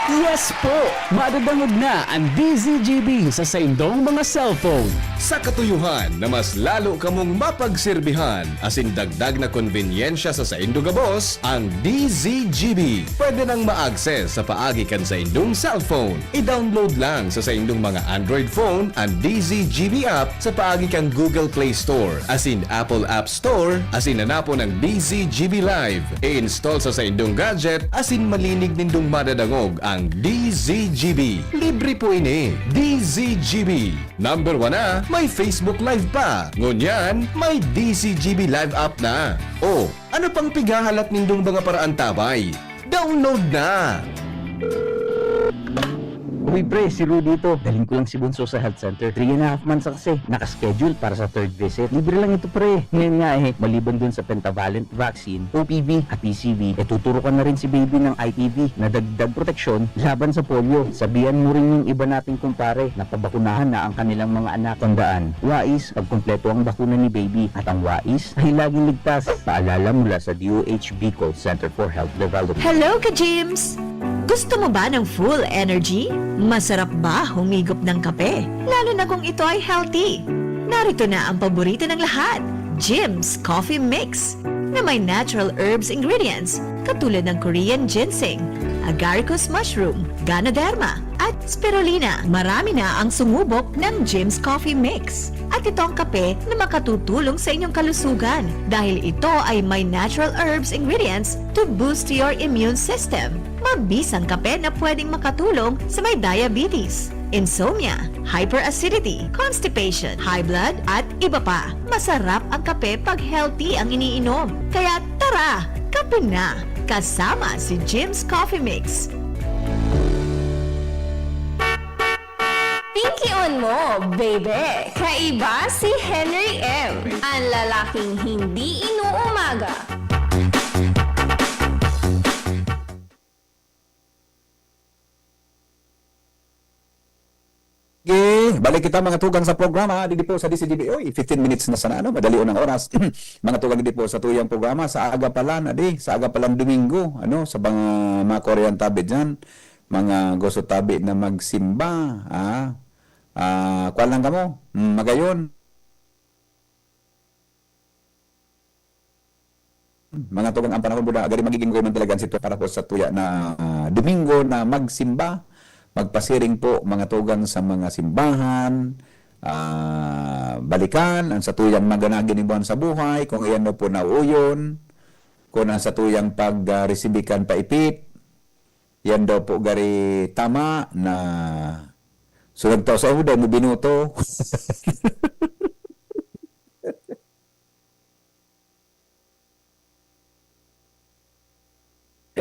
Yes po! Madadangog na ang D Z G B sa saindong mga cellphone. Sa katuyuhan na mas lalo kamong mapagserbihan asin dagdag na konbenyensya sa saindo gabos, ang D Z G B pwede nang ma-access sa paagi kan saindong cellphone. I-download lang sa saindong mga Android phone ang D Z G B app sa paagi kan Google Play Store asin Apple App Store asin hanapon ang D Z G B Live. I-install sa saindong gadget asin malinig nindong madadangog ang D Z G B. Libre po ini. D Z G B. Number one na, may Facebook Live pa. Ngunyan, may D Z G B Live app na. O, ano pang pighahalat nindong mga paraantabay? Download na! Uy, pre, si Rudy ito. Daling ko lang si Bunso sa health center. Three and a half months na kasi. Nakaschedule para sa third visit. Libre lang ito, pre. Ngayon nga eh, maliban dun sa pentavalent vaccine, O P V at P C V, eh, tuturo ka na rin si baby ng I P V na dagdag proteksyon laban sa polio. Sabihan mo rin yung iba nating kumpare na pabakunahan na ang kanilang mga anak. Tandaan, wais, pagkumpleto ang bakuna ni baby. At ang wais ay laging ligtas. Paalala mula sa D O H Bicol Center for Health Development. Hello, ka-Gyms! Gusto mo ba ng full energy? Masarap ba humigop ng kape? Lalo na kung ito ay healthy. Narito na ang paborito ng lahat, Jim's Coffee Mix, na may natural herbs ingredients katulad ng Korean ginseng, agaricus mushroom, ganoderma, at spirulina. Marami na ang sumubok ng Jim's Coffee Mix. At ito ang kape na makatutulong sa inyong kalusugan dahil ito ay may natural herbs ingredients to boost your immune system. Mabisang kape na pwedeng makatulong sa may diabetes, insomnia, hyperacidity, constipation, high blood, at iba pa. Masarap ang kape pag healthy ang iniinom. Kaya tara, kape na! Kasama si Jim's Coffee Mix. Pinkion mo, baby! Kaiba si Henry M, ang lalaking hindi inuumaga. Okay, balik kita, mga tugang, sa programa, digdi po sa D C G B. Oy, fifteen minutes na sana, ano? Madali ang oras. Mga tugang, digdi po sa tuyang programa, sa aga pa lang, adi, sa aga pa lang Domingo, ano, sa mga, mga Korean tabi dyan, mga gusto tabi na magsimba, ah, ah, kuwan lang kamo, mm, magayon. Mga tugang, ang panahon buda, gari magiging magayon man talaga ang sitwasyon para po sa tuya na, ah, Domingo na magsimba, magpasiring po, mga tugang, sa mga simbahan, ah, balikan ang satuyang mga ginaginibuhan sa buhay, kung iyan daw po nauuyon, kung ang satuyang pag, ah, resibi kan paipit, yan daw po gari tama na sunod tao sa imo, dai mo binoto.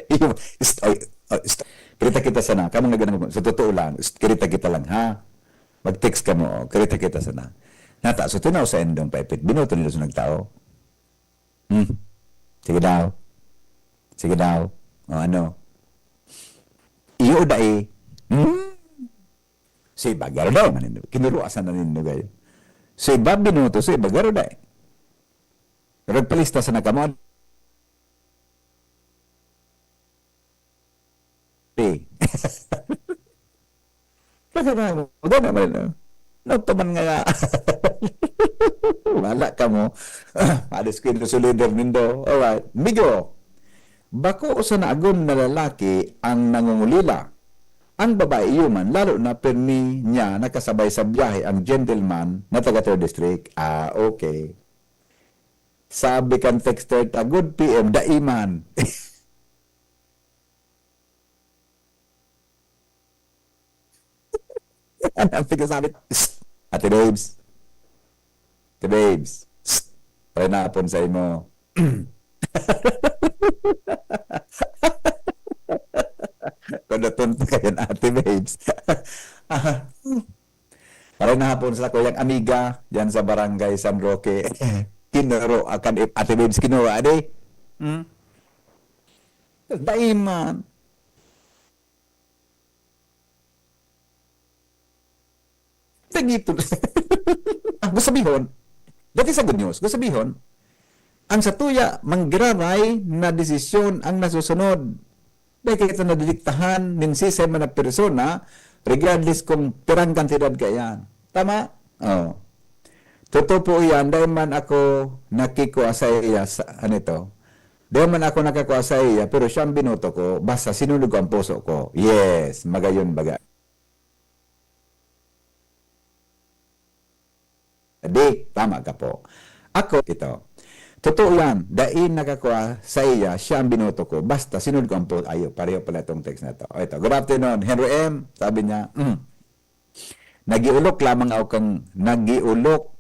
Iyo, ist-, ay, ah, ist-, kirita kita sana. Kamo nga ganang, sa totoo lang, ist-, kirita kita lang, ha? Mag-text kamo, oh, kirita kita sana. Nata, so, tunaw sa indong paipit, binoto nila sa nagtao. Hmm. Sige daw. Sige daw. O, ano? Iyo, dai. Hmm? Si iba, garo daw, man, kinuruasan na nindo kayo. Si iba, binoto, si iba, garo dai. Pero palista sa nakamo. Eh. Kasi na, maganda man, no? Ano pa man nga? Wala ka mo. Alis ko yung leader nindo. Alright. Migo, bako sa naagom na lalaki ang nangungulila. Ang babae iyo man, lalo na permi niya nakasabay sa biyahe ang gentleman na taga third district. Ah, okay. Sabi kan texter ta, "Good P M, dai man." Ano ang pinasabi? Psst! Ate Babes. Ate Babes. Psst! Parinapon sa imo. Kudaton pa yan, Ate Babes. Ah, parinapon sa kuyang amiga, yan sa Barangay San Roque. Kinuro, akan, Ate Babes, kinuro, adi? Hmm? Dai man. Tagito. Ah, gusto sabihon, dati sa good news, gusto sabihon, ang satuya, manggiraray na desisyon ang nasusunod. Dahil kita nadidiktahan nin sisay man na persona, regardless kung pirang kantidad ka yan. Tama? Oh. Totoo po yan, dahil man ako nakikua sa iya sa, ano ito, dahil man ako nakakua sa iya, pero siyang binoto ko, basta sinunog ko ang puso ko. Yes, magayon baga. Di, tama ka po. Ako, ito. Totoo yan, dai nakakua sa iya, siya ang binoto ko. Basta, sinunod ko ang po-, ayo, pareho pala itong text na to. O, ito. "Good afternoon, Henry M." Sabi niya, mm. "Nagiulok lamang ako kang, nagiulok."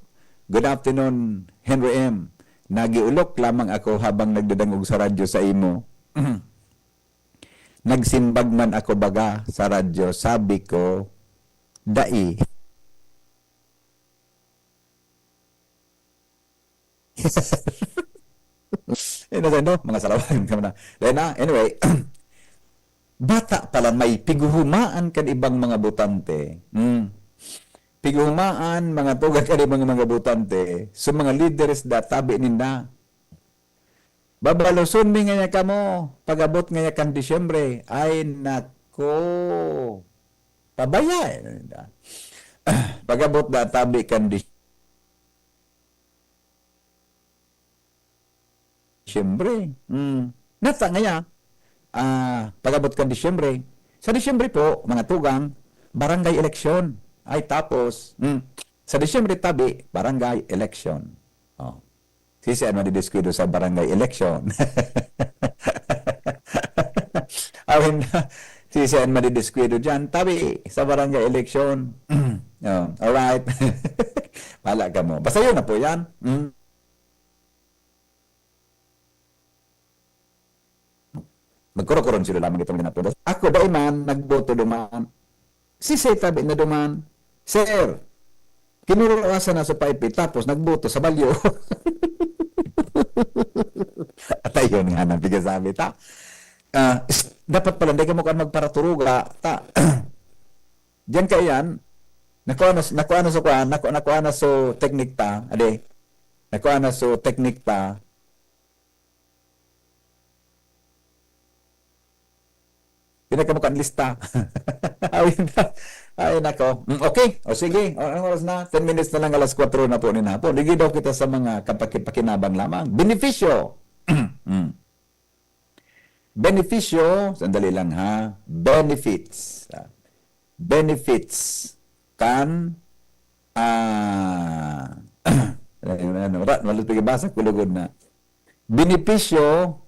Good afternoon, Henry M. "Nagiulok lamang ako habang nagdadangog sa radyo sa imo." Nagsimbag man ako baga sa radyo, sabi ko, "Dai." Eh, nasa, no? Mga sarawagan ka na. Then, ah, anyway, bata pa lang, may pighuhumaan kan ibang mga botante. Mm. Pighuhumaan, mga tugang kan ibang mga botante. So, mga leaders da, tabi ninda. Babaloson mi ngaya kamo, pag-abot ngaya kan Disyembre. Ay, nako. Pabaya, eh. Pag-abot da, tabi kan Dis-, Disyembre. Hmm. Nata ngaya, ah, pag-abot kan Disyembre. Sa Disyembre po, mga tugang, barangay election. Ay, tapos, hmm, sa Disyembre tabi, barangay election. Oh. Sisay an madidiskwidyo sa barangay election? Awen, sisay an madidiskwidyo diyan? Tabi, sa barangay election. Oh, alright. Bahala kamo. Basta yun na po yan. Mm. Magkuro-kuron sila lamang itong linapos. Ako, dai man nagboto duman. Sisay tabi na duman, "Sir, kinurawasan na sa paipi, tapos nagboto sa balyo." At ayun nga, nang pigkasabi ta. Ah, s-, dapat pala, hindi ka mo kan magparaturuga, ta. Diyan ka iyan, nakuha na, nakuha na sa kuha, naku-, nakuha na sa technique ta, ade, nakuha na sa technique ta, Pinagkamukan lista. Awin na. Ay, nako. Mm, okay. O sige. O, anong oras na? Ten minutes na lang, alas kwatro na po nin hapon. Ligi daw kita sa mga kapakipakinabang lamang. Benepisyo. Mm. Benepisyo, sandali lang ha. Benefits. Ah, benefits kan, ah, ano, ano, wala, wala, basa ko lugod na. Benepisyo,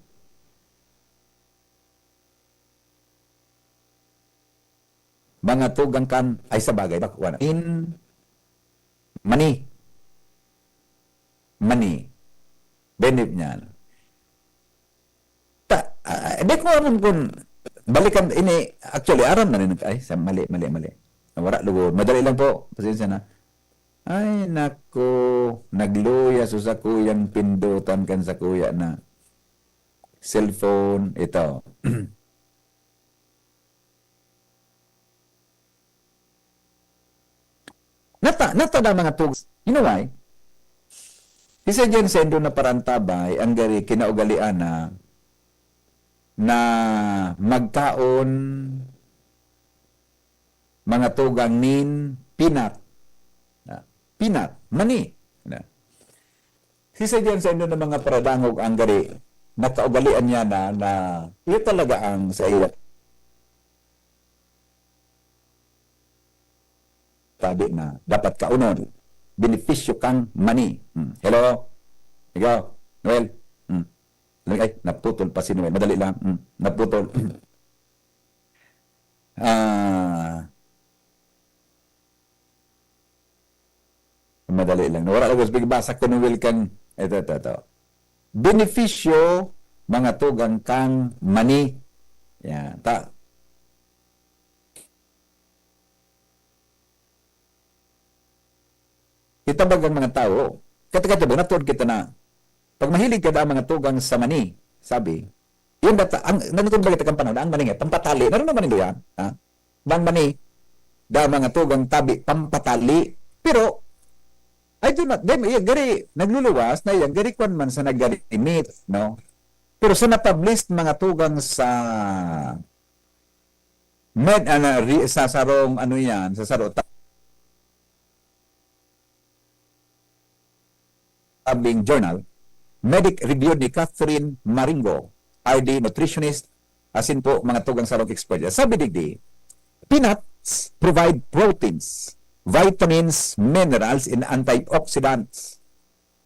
mga tugang kan, ay, sa bagay, bako, ano, in money. Money. Benefit niyan. Ta, ah, di ko aram kun balikan ini, actually, aram na rin, ay, sa, mali, mali, mali. Wala, lugod. Madali lang po. Pasensya na. Ay, nako. Nagluya sa sakuyang pindutan kan sakuya na cellphone. Ito. Nata, nata na mga tugs. You know why? Isa dyan sa Indo na parantabay, ang gari, kinaugalian na, na magkaon mga tugang nin peanut. Na, peanut, mani. Na. Sisay diyan sa inyo ng mga paradangog ang gari, nakaugalian niya na, na iyo talaga ang sa iya. Tabi na dapat kaunon. Benepisyo kang mani. Hmm. Hello? Ikaw? Noel? Hmm. Ay, naputol pa si Noel. Madali lang. Hmm. Naputol. Ah, madali lang. Wala lang gusto basa ko Noel kang, ito, ito, ito. Benepisyo, mga tugang kang mani. Yan. Ta, kita bagang mga tawo, kata-kata ba, natuod kita na, pag mahilig ka da mga tugang sa mani, sabi, yun data, ang, nanutong ba kita kang panahon, ang mani nga, pampatali, naroon naman nila yan, ha? Bang mani, da mga tugang tabi, pampatali. Pero, I do not, dem, iya, gari, nagluluwas na yan, gari kwan man sa nagari meat, no? Pero sa napublish mga tugang sa med, ano, ri-, sa sarong, ano yan, sa sarong ta-, tabing journal, medic review ni Catherine Maringo, R D nutritionist, asin po mga tugang sarong expert. Sabi digdi, peanuts provide proteins, vitamins, minerals, and antioxidants.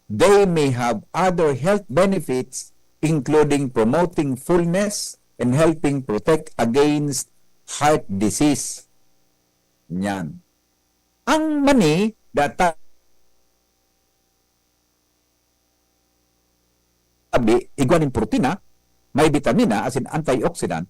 They may have other health benefits, including promoting fullness and helping protect against heart disease. Yan. Ang mani, data, abi, igwa nin protina, may bitamina, asin antioxidant,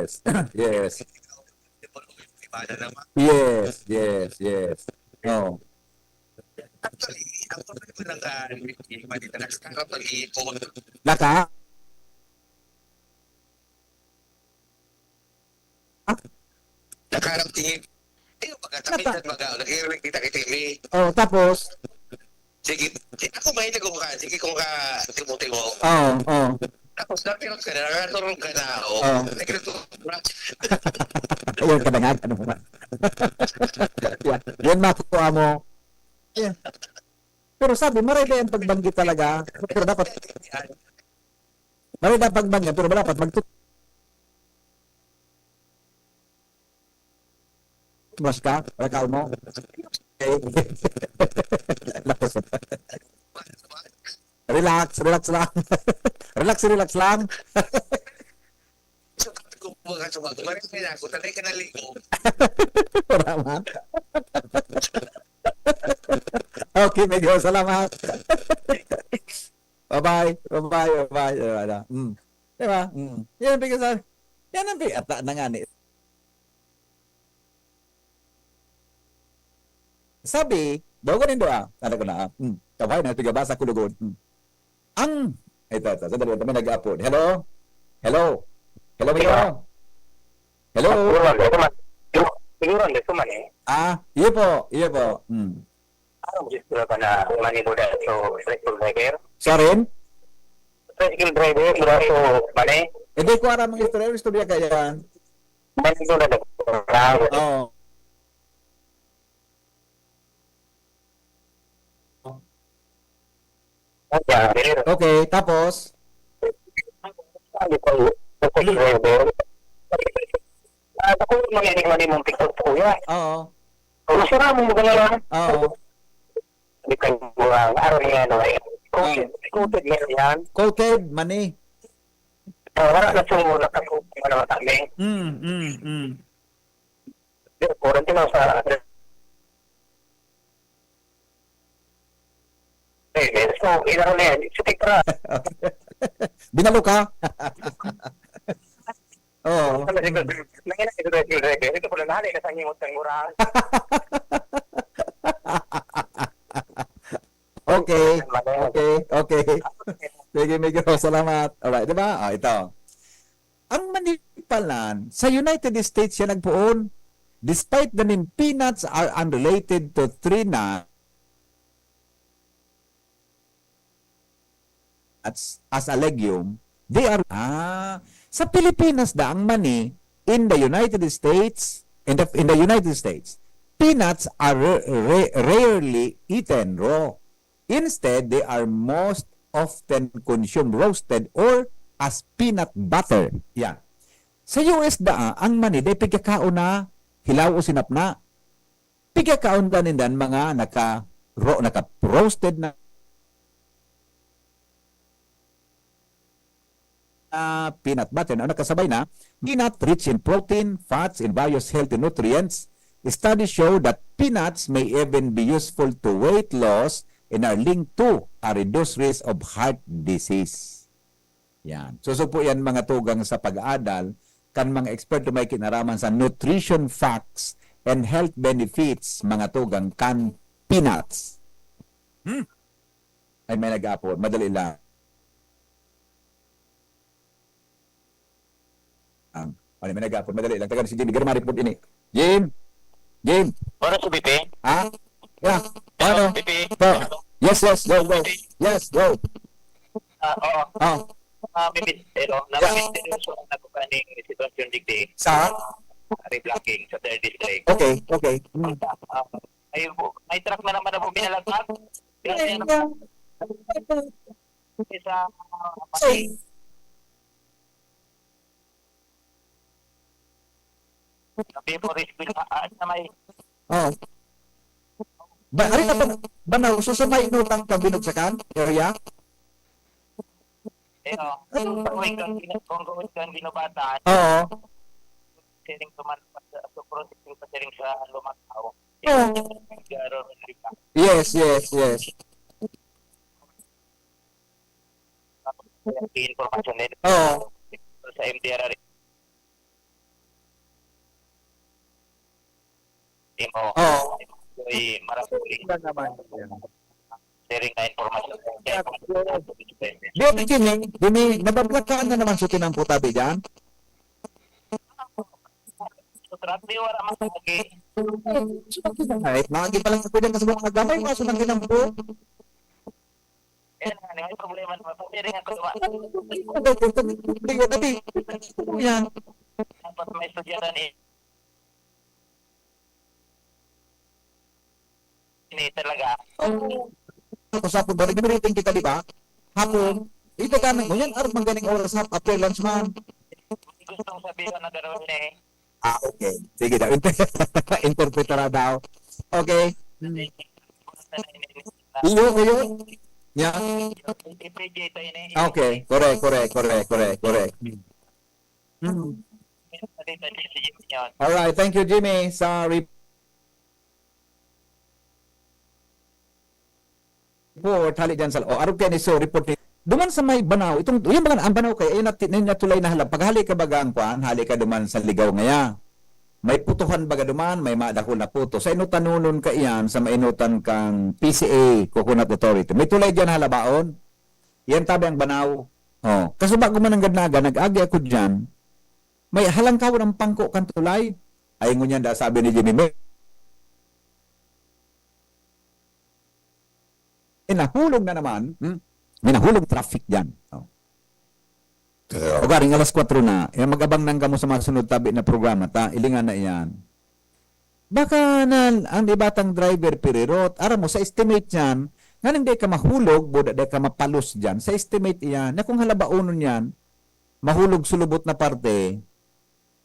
Yes. Yes. Yes, yes, yes. Oh. Actually, ang problema ng, ah, Ricky, mali talaga sa kapag-iipon. Naka? Nakaharap tingin. Eh, pagkatapitan, Naka- mag-, nag-hearing kita kay Timmy. Oh, tapos? Sige, ako mahilig ko ka, sige kung ka, timo-timo. Oo, oo. Tapos, napirot ka na, nakaturog ka na, o, Oo. nagluto ka na. Ayun, kadangan, ano mo ba? Yan, yan makukuha mo. Yeah. Pero sabi, maray na yung pagbanggit talaga. Pero dapat, maray na pagbanggit, pero dapat magtut-, Mas ka? Rakal mo? Okay. Relax, relax lang. Relax, relax lang. Kung mga sumagot, maraming ako, tanay ka naligo. Tama. Okay, medyo salamat. Bye-bye, bye-bye, bye-bye. Wala. Mm. Di ba? Mm. Yan ang pinagsasabi. Yan ang pinag-, ata na nga ni. Sabi, daw ganin doa. Ano ko na, ah. Mm. Kabay na, tigabasa, kulugon. Mm. Ang, ito, ito, sandali, ito, may nag-upload. Hello? Hello? Hello, Mayor? Hello? Siguro, hindi ko man, siguro, hindi ko man eh. Ah, iyo po, iyo po. Mm. Ano, gusto na ba na manibuda sa tricycle driver? Sorry? Tricycle driver, mura sa Mane? Hindi ko aram ang istorya. Ang istorya kaya? Manibuda na. Oo. Kaya, pero Okay, tapos? Ano pa yun? Tricycle driver. Ah, ako yung mga ining mali mong TikTok, kuya. Oo. Kung sira mo, maganda lang. Oo. Di ka mura. Araw niya, ano, eh. Quoted, Oo. Quoted niya yan. Quoted, Mane. Ah, wala na siyang mura. Kung ano, matami. Mm, mm, mm. Di, kurang din ako sa Eh, eh, so, inano na yan, si Tikra. Binalo ka? Oo. Nangina, ito na yung record. Ito pala, nahali na sa ngimot ng mura. Okay. Okay, okay. Sige, Miguel, salamat. Alright, di ba? Ah, ito. Ang manipalan, sa United States siya nagpoon. Despite the name, peanuts are unrelated to tree nuts as a legume. They are, ah, sa Pilipinas da ang mani, in the United States, in the, in the United States, peanuts are ra-, ra-, rarely eaten raw. Instead, they are most often consumed roasted or as peanut butter. Yeah. Sa U S daa, ang mani dai pigkakaon na hilaw o sinapna. Pigkakaon ta nindan mga naka ro-, naka-roasted na, ah, peanut butter na nakasabay na peanut rich in protein, fats, and various healthy nutrients. Studies show that peanuts may even be useful to weight loss and are linked to a reduced risk of heart disease. Yan. Sosog po yan, mga tugang, sa pag-aadal kan mga eksperto may kinaraman sa nutrition facts and health benefits, mga tugang, kan peanuts. Hmm. Ay, may nag-aapod. Madali lang. Ang, ano, may nag-aapod. Madali lang. Taga si Jimmy. Garmari po ini. Jim? Jim? Para sa B P? Ha? Yeah. Hello, Ano? B P. Po. Yes, yes. Go, go. Yes, go. Ah, oo. Ah. Ah, may mis-, hello. Yeah. Nami-misteryoso ang nakuha ning sitwasyon digdi. Sa? Reblocking sa third district. Okay, okay. Mm. Ah, ay, bu-, may truck na naman na buminalaglag. Kasi ano, isa, ah, Say, Sabi mo, Rizky, ah, ah, sa may Oh. Ba, ari na ba, ba na, so sa may inutang kang binugsakan area? Eh, oh. Kung gawin kang gina-, kung gawin kang ginubatan, Oo. siring tuman-, sa, sa processing pa siring sa Lumacao. Oo. Garo, di ba? Yes, yes, yes. Yung impormasyon nila Oo. sa M T R R. Imo. Oo. Uy, marapuli. Wala naman. Sharing na impormasyon. Di, di, Jimmy, Jimmy, nabablakaan na naman sa tinampo tabi dyan. So, trap di, wala man lagi. Kahit mga pa lang ako dyan, kasi mga gamay, kaso nang tinampo. Yan, ano, may problema naman. Pwede nga ko naman. Hindi, hindi, hindi, hindi. Yan. Dapat may estudyante ni, ni talaga. Oo. Tapos ako, balik na meeting kita, di ba? Hapon, ito ka na, ngunyan, arog man ganing oras na, after lunch man. Gusto kong sabihin na gano'n eh. Ah, okay. Sige daw. Interpreter daw. Okay. Hmm. Iyo, iyo. Yeah. Okay. Correct, correct, correct, correct, correct. Hmm. All right. Thank you, Jimmy, sa re- report, hali dyan sa, o, arog kaini, so, report ni, duman sa may Banaw, itong, yung mga, ang Banaw kay, ayun, nati-, na, natulay na halab, paghali ka baga ang kwan, hali ka duman sa Ligaw ngaya. May putuhan baga duman, may madakul na puto. Sa inutanonon ka iyan, sa mainutan kang P C A, Coconut Authority. May tulay dyan halabaon. Yan tabi ang Banaw. Oh, kasuba ko man ang Gadnaga, nag-agi ako dyan. May halangkaw ng pangko kan tulay. Ay, ngunyan da, sabi ni Jimmy, may May nahulog na naman, hmm? May nahulog traffic dyan. Oh. Kaya O garing alas kwatro na, eh, mag-abang nang kamo sa mga sunod tabi na programa, ta, ilingan na iyan. Baka na ang iba tang driver pirirot, aram mo, sa estimate niyan, nga hindi ka mahulog, buda di ka mapalos dyan, sa estimate iyan, na kung halabaonon yan, mahulog sulubot na parte,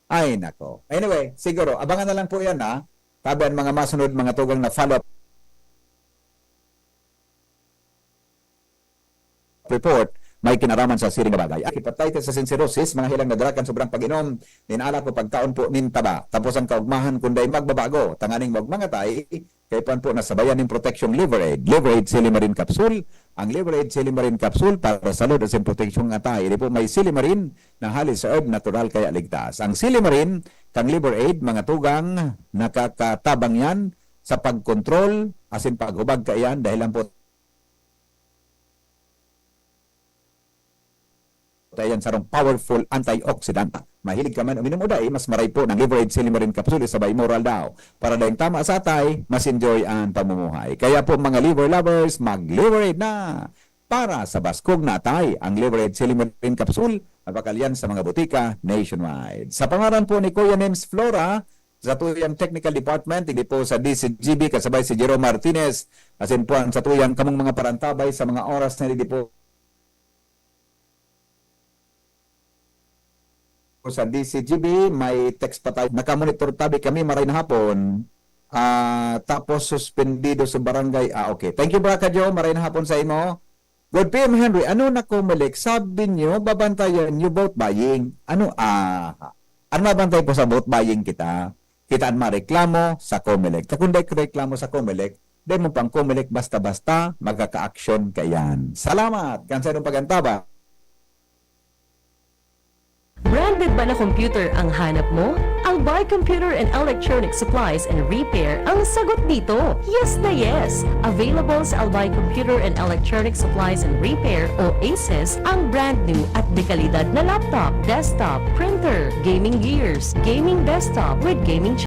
ay, nako. Anyway, siguro, abangan na lang po yan, ha? Tabi ang mga masunod, mga tugang na follow-up report, may kinaraman sa siring na bagay. Hepatitis sa cirrhosis, mga helang nadara kan sobrang pag-inom nin alak o pagkaon po nin taba. Tapos ang kaugmahan, kundi magbabago, tanganing magmangatay, kaipuhan po na sabayan nin proteksyong Liver Aid. Liver Aid Silimarin Capsule. Ang Liver Aid Silimarin Capsule para sa salud asin proteksyong atay. Ini po may silimarin na hali sa herb, natural kaya ligtas. Ang silimarin kang Liver Aid, mga tugang, nakakatabang yan sa pagkontrol asin paghubag kaiyan dahil lang po tayan sarong powerful antioxidant. Mahilig ka man uminom o dai, mas maray po ng Liver Aid Silimarin Capsule sa Baymor, Aldao. Para daing tama sa atay, mas enjoy ang pamumuhay. Kaya po, mga liver lovers, mag-Liver Aid na! Para sa baskog na atay, ang Liver Aid Silimarin Capsule, mapakalian sa mga butika nationwide. Sa pangaran po ni Kuya Nims Flora, sa tuyang technical department, hindi po sa D C G B, kasabay si Jerome Martinez, asin po ang sa tuyang kamong mga parantabay sa mga oras na hindi po sa D C G B, may text pa tayo. Nakamonitor tabi kami, maray na hapon. Ah, tapos suspendido sa barangay. Ah, okay. Thank you, Braka Joe. Maray na hapon sa imo. Good P M Henry, ano na Comelec? Sabi nyo, babantayan nyo vote buying. Ano, ah, ano mabantay po sa vote buying kita? Kita an mareklamo sa Comelec. Ta kung dai reklamo sa Comelec, dai mo pang Comelec basta-basta magkaka-aksyon kaiyan. Salamat! Kan sa inong pag-antaba. Branded ba na computer ang hanap mo? Albay Computer and Electronic Supplies and Repair ang sagot dito. Yes na yes! Available sa Albay Computer and Electronic Supplies and Repair o ACES ang brand new at dekalidad na laptop, desktop, printer, gaming gears, gaming desktop with gaming